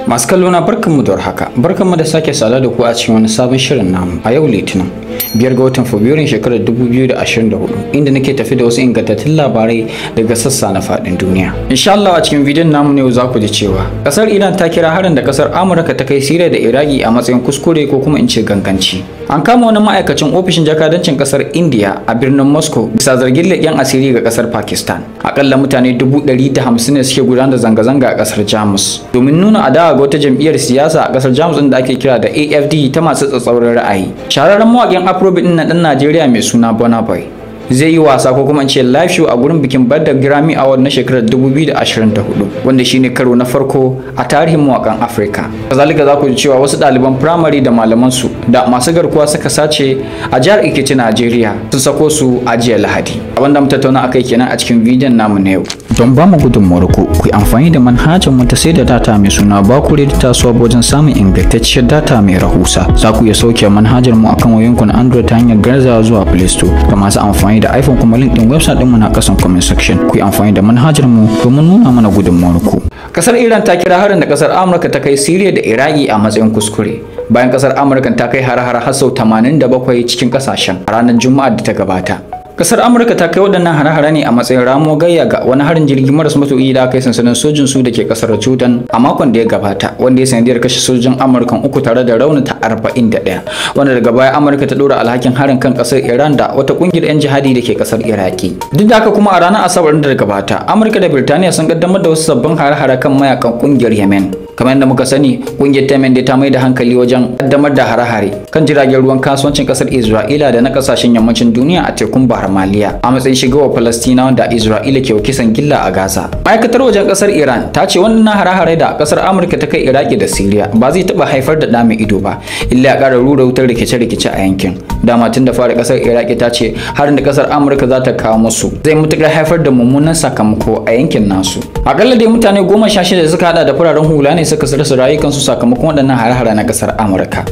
Masu kallo na, barkanmu da warhaka. Barkanmu da sake sada da ku a cikin wani sabon shirin namu a yau Litinin, 5 ga watan Fabrairun shekarar 2024, inda nake tafi da wasu ingantattun labarai daga sassa na faɗin duniya. Insha Allah, a cikin bidiyon namu ne za ku ji cewa kasar Iran ta kira harin da kasar Amurka ta kai Siriya da Iraki a matsayin kuskure, ko kuma in ce ganganci. An kama wani ma'aikacin ofishin jakadancin kasar India a birnin Moscow bisa zargin leƙen asiri ga kasar Pakistan. Akalla mutane 150,000 ne suke gudanar da zanga-zanga a kasar Jamus domin nuna adawa ga wata jam'iyyar siyasa a kasar Jamus da ake kira da AFD ta masu tsatsauran ra'ayi. Shahararren mawaƙin Afrobeat ɗin na ɗan Najeriya mai suna Burna Boy zai yi wasa, ko kuma in ce live show, a gurin bikin Bada Grammy Award na shekarar 2024, wanda shine karo na farko a tarihin mawakan Afirka. Kazalika, za ku ji cewa wasu ɗaliban firamare da malaman su da masu garkuwa suka sace a jihar Ekiti, Najeriya, sun sako su a jiya Lahadi. Abin da mu tattauna akai kenan a cikin bidiyon namu na yau. Don ba mu gudunmuwar ku, ku yi amfani da manhajar mu ta sai da data mai suna Bakure Data Swap wajen samun ingantacciyar data mai rahusa. Za ku iya sauke manhajar mu akan wayoyinku na Android ta hanyar garzawa zuwa Play Store. Ga masu amfani da iPhone kuma, link din website ɗinmu na kasan comment section. Ku yi amfani da manhajar mu domin nuna mana gudunmuwar ku. Kasar Iran ta kira harin da kasar Amurka ta kai Siriya da Iraki a matsayin kuskure, bayan kasar Amurka ta kai hare-hare har sau 87 cikin kasashen a ranar Juma'ar da ta gabata. Kasar Amurka ta kai waɗannan hare-hare ne a matsayin ramo gayya ga wani harin jirgin maras matuƙi da aka yi sansanin sojin su da ke kasar Jordan a makon da ya gabata, wanda ya sanadiyar kashe sojin Amurkan uku tare da raunata 41, wanda daga baya Amurka ta ɗora alhakin harin kan kasar Iran da wata ƙungiyar 'yan jihadi da ke kasar Iraki. Duk da haka kuma, a ranar Asabar da gabata, Amurka da Birtaniya sun kaddamar da wasu sabbin hare-hare kan mayakan ƙungiyar Yemen. Kamar yadda muka sani, kungiyar Yemen dai ta mai da hankali wajen kaddamar da hare-hare kan jiragen ruwan kasuwancin kasar Isra'ila da na kasashen yammacin duniya a tekun Bahar Maliya, a matsayin shigowa Falastinawa da Isra'ila ke kisan gilla a Gaza. Ma'aikatar wajen kasar Iran ta ce wannan hare-hare da kasar Amurka ta kai Iraki da Siriya ba zai taba haifar da ɗa mai ido ba, illa ya ƙara rura wutar rikice-rikice a yankin. Dama tun da fara kasar Iraki ta ce harin da kasar Amurka za ta kawo musu zai matuƙar haifar da mummunan sakamako a yankin nasu. Akalla dai mutane 16 suka hada da fararen hula ne suka rasa rayukansu sakamakon waɗannan hare-hare na kasar Amurka,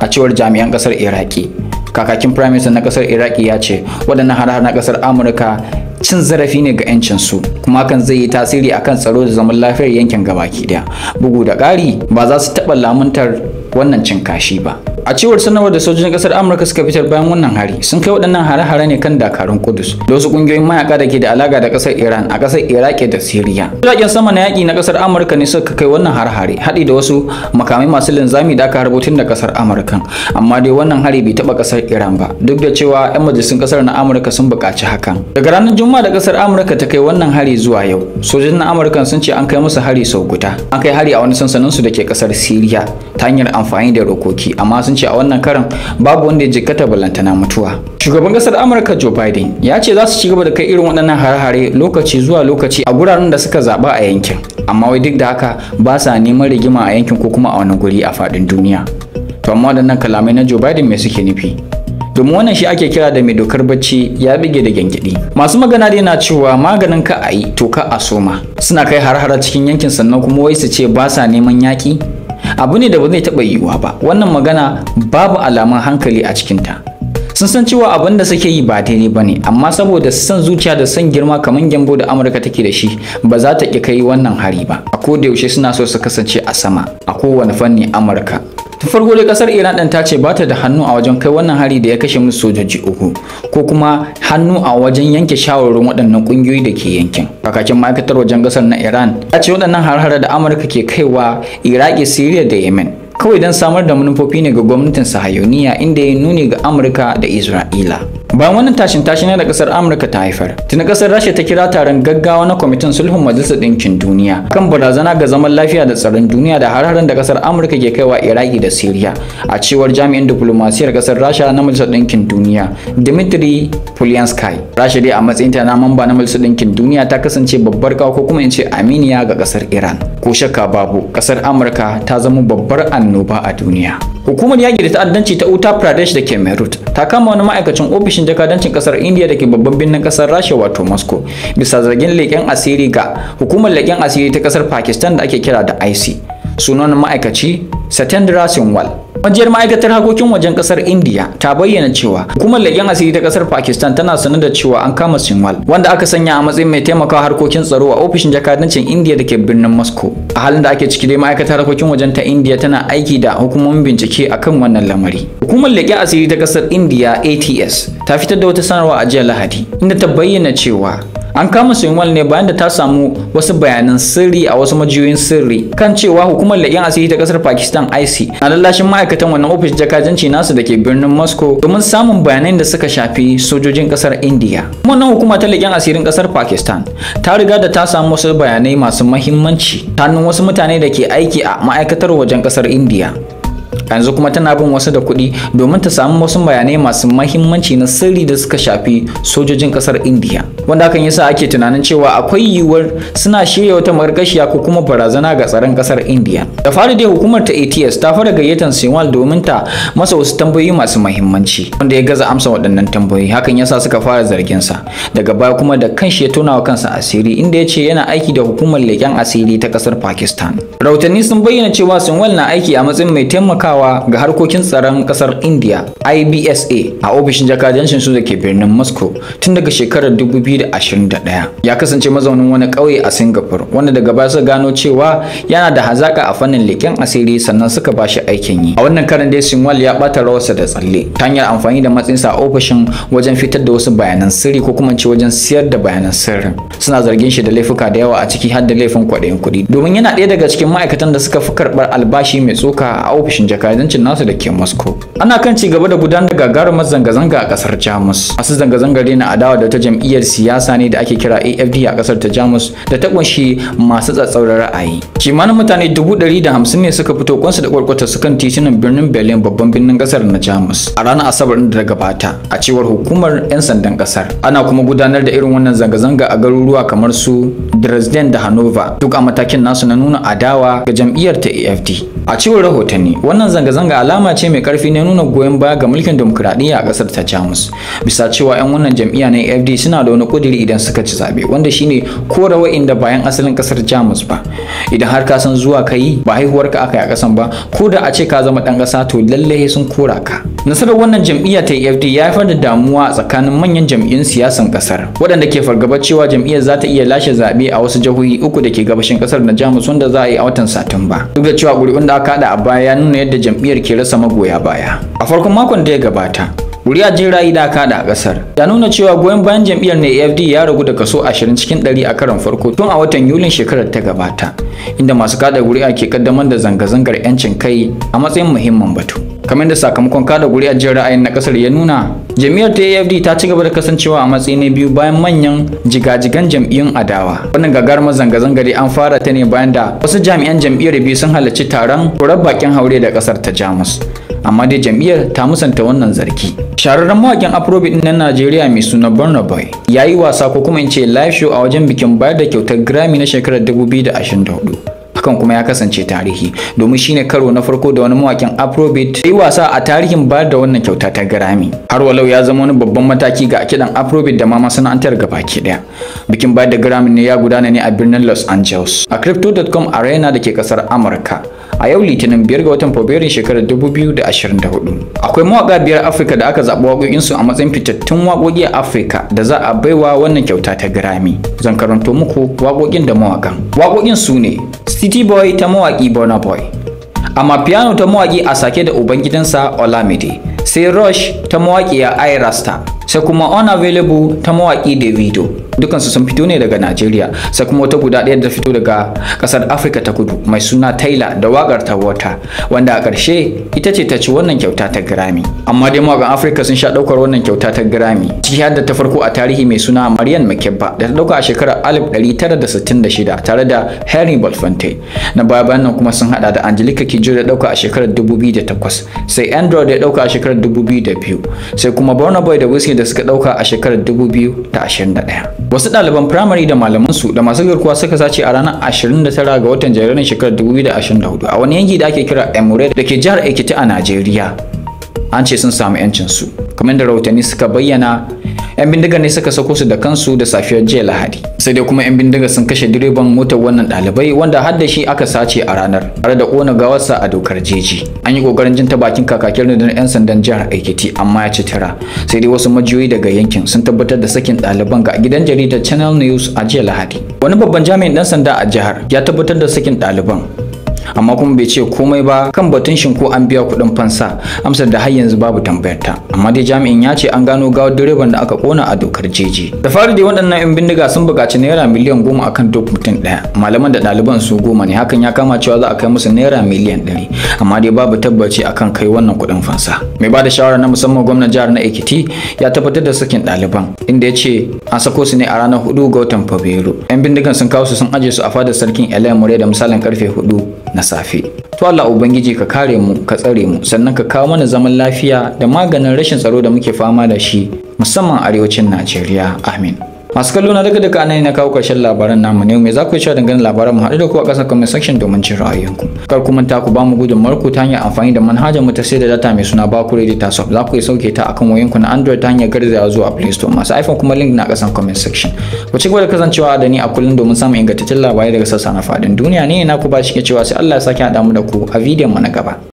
a cewar jami'an kasar Iraki. Kakakin Prime Minister na kasar Iraki ya ce waɗannan hare-hare na kasar Amurka cin zarafi ne ga 'yancin su, kuma hakan zai yi tasiri akan tsaro da zaman lafiyar yankin gabaki daya. Bugu da ƙari, ba za su taɓa lamuntar wannan cin kashi ba. A cewar sanarwar da sojojin kasar Amurka suka fitar bayan wannan hari, sun kai waɗannan hare-hare ne kan dakarun Kudus da wasu ƙungiyoyin mayaka da ke da alaka da kasar Iran a kasar Iraki da Siriya. Jiragen sama na yaƙi na kasar Amurka ne suka kai wannan hare-hare, haɗi da wasu makamai masu linzami da aka harbo tun da kasar Amurka. Amma dai wannan hari bai taɓa kasar Iran ba, duk da cewa 'yan majalisun kasar na Amurka sun buƙaci hakan. Daga ranar Juma'a da kasar Amurka ta kai wannan hari zuwa yau, sojojin na Amurka sun ce an kai musu hari sau guda. An kai hari a wani sansanin su da ke kasar Siriya ta hanyar amfani da rokoki, amma sun ce a wannan karan babu wanda ya jikkata, balantana mutuwa. Shugaban kasar Amurka Joe Biden ya ce za su ci gaba da kai irin waɗannan hare-hare lokaci zuwa lokaci a guraren da suka zaɓa a yankin, amma wai duk da haka ba sa neman rigima a yankin ko kuma a wani guri a faɗin duniya. To amma waɗannan kalamai na Joe Biden, me suke nufi? Domin wannan shi ake kira da mai dokar bacci ya bige da gyangyaɗi. Masu magana dai na cewa maganin ka a yi to ka a soma. Suna kai har-hara cikin yankin, sannan kuma wai su ce ba sa neman yaƙi. Abu ne da ba zai taɓa yiwuwa ba. Wannan magana babu alamun hankali a cikinta. Sun san cewa abin da suke yi ba daidai ba ne, amma saboda son zuciya da son girma kamar gyambo da Amurka take da shi, ba za ta ƙi kai wannan hari ba. A koda yaushe suna so su kasance a sama a kowane fanni, Amurka. Tun farko dai kasar Iran ɗin ta ce ba ta da hannu a wajen kai wannan hari da ya kashe musu sojoji uku, ko kuma hannu a wajen yanke shawarwarin waɗannan ƙungiyoyi da ke yankin. Kakakin ma'aikatar wajen ƙasar na Iran ya ce waɗannan har-hare da Amurka ke kaiwa Iraki, Siriya da Yemen kawai don samar da manufofi ne ga gwamnatin Sahayoniya, inda ya nuni ga Amurka da Isra'ila. Bayan wannan tashin tashin da kasar Amurka ta haifar, tuni kasar Rasha ta kira taron gaggawa na kwamitin sulhun Majalisar Ɗinkin Duniya kan barazana ga zaman lafiya da tsaron duniya da har-haren da kasar Amurka ke kaiwa Iraki da Siriya. A cewar jami'in diplomasiyar kasar Rasha na Majalisar Ɗinkin Duniya, Dmitry Polyanskiy, Rasha dai a matsayin ta na mamba na Majalisar Ɗinkin Duniya ta kasance babbar kawa, ko kuma in ce aminiya, ga kasar Iran. Ko shakka babu, kasar Amurka ta zama babbar annoba a duniya. Hukumar yaƙi da ta'addanci ta Uttar Pradesh da ke Meerut ta kama wani ma'aikacin ofishin jakadancin kasar India da ke babban birnin kasar Rasha, wato Moscow, bisa zargin leƙen asiri ga hukumar leƙen asiri ta kasar Pakistan da ake kira da IC. Sunan ma'aikaci Satendra Sinwal. Majiyar ma'aikatar harkokin wajen kasar India ta bayyana cewa hukumar leƙen asiri ta kasar Pakistan tana sanar da cewa an kama Sinwal, wanda aka sanya a matsayin mai taimakawa harkokin tsaro a ofishin jakadancin India da ke birnin Moscow. A halin da ake ciki dai, ma'aikatar harkokin wajen ta India tana aiki da hukumomin bincike akan wannan lamari. Hukumar leƙen asiri ta kasar India ATS ta fitar da wata sanarwa a jiya Lahadi, inda ta bayyana cewa an kama Sinwal ne bayan da ta samu wasu bayanan sirri a wasu majiyoyin sirri kan cewa hukumar leƙen asiri ta kasar Pakistan IC na lallashin ma'aikatan wannan ofishin jakadanci nasu da ke birnin Moscow domin samun bayanan da suka shafi sojojin kasar India. Wannan hukuma ta leƙen asirin kasar Pakistan ta riga da ta samu wasu bayanai masu mahimmanci ta hannun wasu mutane da ke aiki a ma'aikatar wajen kasar India. Yanzu kuma tana bin wasu da kuɗi domin ta samu wasu bayanai masu mahimmanci na sirri da suka shafi sojojin ƙasar India, wanda hakan yasa ake tunanin cewa akwai yiwuwar suna shirya wata makarkashiya ko kuma barazana ga tsaron ƙasar India. Da fari dai, hukumar ta ATS ta fara gayyatar Sinwal domin ta masa wasu tambayoyi masu mahimmanci, wanda ya gaza amsa waɗannan tambayoyi. Hakan yasa suka fara zargin sa. Daga baya kuma da kanshi ya tona wa kansa asiri, inda ya ce yana aiki da hukumar leƙen asiri ta ƙasar Pakistan. Rahotanni sun bayyana cewa Sinwal na aiki a matsayin mai taimakawa ga harkokin tsaron kasar India IBSA a ofishin jakadancin su da ke birnin Moscow tun daga shekarar 2021. Ya kasance mazaunin wani ƙauye a Singapore, wanda daga baya suka gano cewa yana da hazaka a fannin leƙen asiri, sannan suka ba shi aikin yi. A wannan karan dai, Sinwal ya ɓata rawarsa da tsalle ta hanyar amfani da matsayinsa a ofishin wajen fitar da wasu bayanan sirri, ko kuma ce wajen siyar da bayanan sirrin. Suna zargin shi da laifuka da yawa, a ciki har da laifin kwaɗayin kuɗi, domin yana ɗaya daga cikin ma'aikatan da suka fi karɓar albashi mai tsoka a ofishin jakadancin nasu da ke Moscow. Ana kan ci gaba da gudanar da gagarumar zanga-zanga a kasar Jamus. Masu zanga-zangar na adawa da wata jam'iyyar siyasa ne da ake kira AFD a kasar ta Jamus da ta kunshi masu tsatsauran ra'ayi. Kimanin mutane 150,000 ne suka fito kwansu da kwarkwata su kan titunan birnin Berlin, babban birnin kasar na Jamus, a ranar Asabar da gabata, a cewar hukumar 'yan sandan kasar. Ana kuma gudanar da irin wannan zanga-zanga a garuruwa kamar su Dresden da Hanover, duk a matakin nasu na nuna adawa ga jam'iyyar ta AFD. A cewar rahotanni, wannan zanga-zanga alama ce mai karfi na nuna goyon baya ga mulkin dimokuraɗiyya a ƙasar ta Jamus, bisa cewa 'yan wannan jam'iyya na AFD suna da wani ƙudiri idan suka ci zaɓe, wanda shine kora wa'inda bayan asalin ƙasar Jamus ba. Idan har ka san zuwa ka yi ba haihuwarka aka yi a ƙasan ba, ko da a ce ka zama ɗan ƙasa, to lallai sun kora ka. Nasarar wannan jam'iyya ta AFD ya haifar da damuwa tsakanin manyan jam'iyyun siyasan ƙasar, waɗanda ke fargabar cewa jam'iyyar za ta iya lashe zaɓe a wasu jihohi uku da ke gabashin ƙasar na Jamus wanda za a yi a watan Satumba, duk da cewa ƙuri'un da aka haɗa a baya ya nuna yadda jam'iyyar ke rasa magoya baya. A farkon makon da ya gabata, ƙuri'ar jin ra'ayi da aka haɗa a ƙasar ya nuna cewa goyon bayan jam'iyyar na AFD ya ragu da kaso 20 cikin 100 a karon farko tun a watan Yulin shekarar ta gabata, inda masu kada ƙuri'a ke kaddamar da zanga-zangar 'yancin kai a matsayin muhimmin batu. Kamar da sakamakon kada ƙuri'ar jin ra'ayin na ƙasar ya nuna, jam'iyyar ta AFD ta ci gaba da kasancewa a matsayi na biyu bayan manyan jigajigan jam'iyyun adawa. Wannan gagarumar zanga-zanga dai an fara ta ne bayan da wasu jami'an jam'iyyar biyu sun halarci taron korar bakin haure da ƙasar ta Jamus, amma dai jam'iyyar ta musanta wannan zargi. Shahararren mawakin Afrobeat na Najeriya mai suna Burna Boy ya yi wasa, ko kuma in ce live show, a wajen bikin bayar da kyautar Grammy na shekarar 2024. Hakan kuma ya kasance tarihi, domin shine karo na farko da wani mawakin Afrobeat ya yi wasa a tarihin bayar da wannan kyauta ta Grammy. Har walau ya zama wani babban mataki ga kidan Afrobeat da ma masana'antar gabaki daya. Bikin bayar da Grammy ne ya gudana ne a birnin Los Angeles a Crypto.com Arena da ke kasar Amurka a yau Litinin, 5 ga watan Fabrairun shekarar 2024. Akwai mawaka biyar Afirka da aka zaɓi waƙoƙinsu a matsayin fitattun waƙoƙi a Afirka da za a baiwa wannan kyauta ta Grammy. Zan karanto muku waƙoƙin da mawaƙan. Waƙoƙin su ne City Boy ta mawaƙi Burna Boy, Amapiano ta mawaƙi Asake da ubangidansa Olamide, sai Rush ta mawaƙiya Ayra Starr, sai kuma Unavailable ta mawaƙi Davido. Dukansu sun fito ne daga Najeriya, sai kuma wata guda ɗaya da fito daga ƙasar Afirka ta Kudu mai suna Tyla da waƙar ta Water, wanda a ƙarshe ita ce ta ci wannan kyauta ta Grammy. Amma dai mawaƙan Afirka sun sha ɗaukar wannan kyauta ta Grammy, ciki har da ta farko a tarihi mai suna Miriam Makeba da ta ɗauka a shekarar 1966 tare da Harry Belafonte. Na baya bayan nan kuma sun hada da Angelica Kidjo da ɗauka a shekarar 2008, sai Andrew da ya ɗauka a shekarar 2002, sai kuma Burna Boy da Wizkid da suka ɗauka a shekarar 2021. Wasu ɗaliban firamare da malamansu da masu garkuwa suka sace a ranar 29 ga watan Janairun shekarar 2024 a wani yanki da ake kira Emure da ke jihar Ekiti a Najeriya, an ce sun samu 'yancin su. Kamar da rahotanni suka bayyana, 'Yan bindigar ne suka sako su da kansu da safiyar jiya Lahadi. Sai dai kuma 'yan bindigar sun kashe direban motar wannan ɗalibai wanda har da shi aka sace a ranar, tare da ƙona gawarsa a dokar jeji. An yi ƙoƙarin jin ta bakin kakakin rundunar 'yan sandan jihar Ekiti, amma ya ci tara. Sai dai wasu majiyoyi daga yankin sun tabbatar da sakin ɗaliban ga gidan jaridar Channel News a jiya Lahadi. Wani babban jami'in ɗan sanda a jihar ya tabbatar da sakin ɗaliban, amma kuma bai ce komai ba kan batun shin ko an biya kuɗin fansa, amsar da har yanzu babu tambayar ta. Amma dai jami'in ya ce an gano gawar direban da aka kona a dokar jeji. Da fari dai waɗannan 'yan bindiga sun buƙaci ₦10,000,000 akan duk mutum ɗaya. Malaman da ɗaliban su 10 ne, hakan ya kama cewa za a kai musu ₦100,000,000, amma dai babu tabbaci akan kai wannan kuɗin fansa. Mai ba da shawara na musamman gwamnan jihar na Ekiti ya tabbatar da sakin ɗaliban, inda ya ce an sako su ne a ranar 4 ga watan Fabrairu. 'Yan bindigan sun kawo su sun aje su a fadar sarkin Elemure da misalin karfe 4 na safe. To Allah Ubangiji ka kare mu, ka tsare mu, sannan ka kawo mana zaman lafiya da maganin rashin tsaro da muke fama da shi musamman arewacin Najeriya. Amin. Masu kallo na daga daga anan na kawo karshen labaran namu ne. Me za ku yi cewa dangane labaran mu? Haɗu da ku a ƙasar comment section domin jin ra'ayoyinku. Kar ku manta ku ba mu gudunmawar ku ta hanyar amfani da manhajar mu ta sai da data mai suna Bakure Data Shop. Za ku iya sauke ta akan wayoyinku na Android ta hanyar garzawa zuwa Play Store. Masu iPhone kuma link na ƙasan comment section. Ku ci gaba da kasancewa da ni a kullum domin samun ingantaccen labarai daga sassa na faɗin duniya. Ne na ku ba shi ke cewa sai Allah ya sake haɗa mu da ku a bidiyon mu na gaba.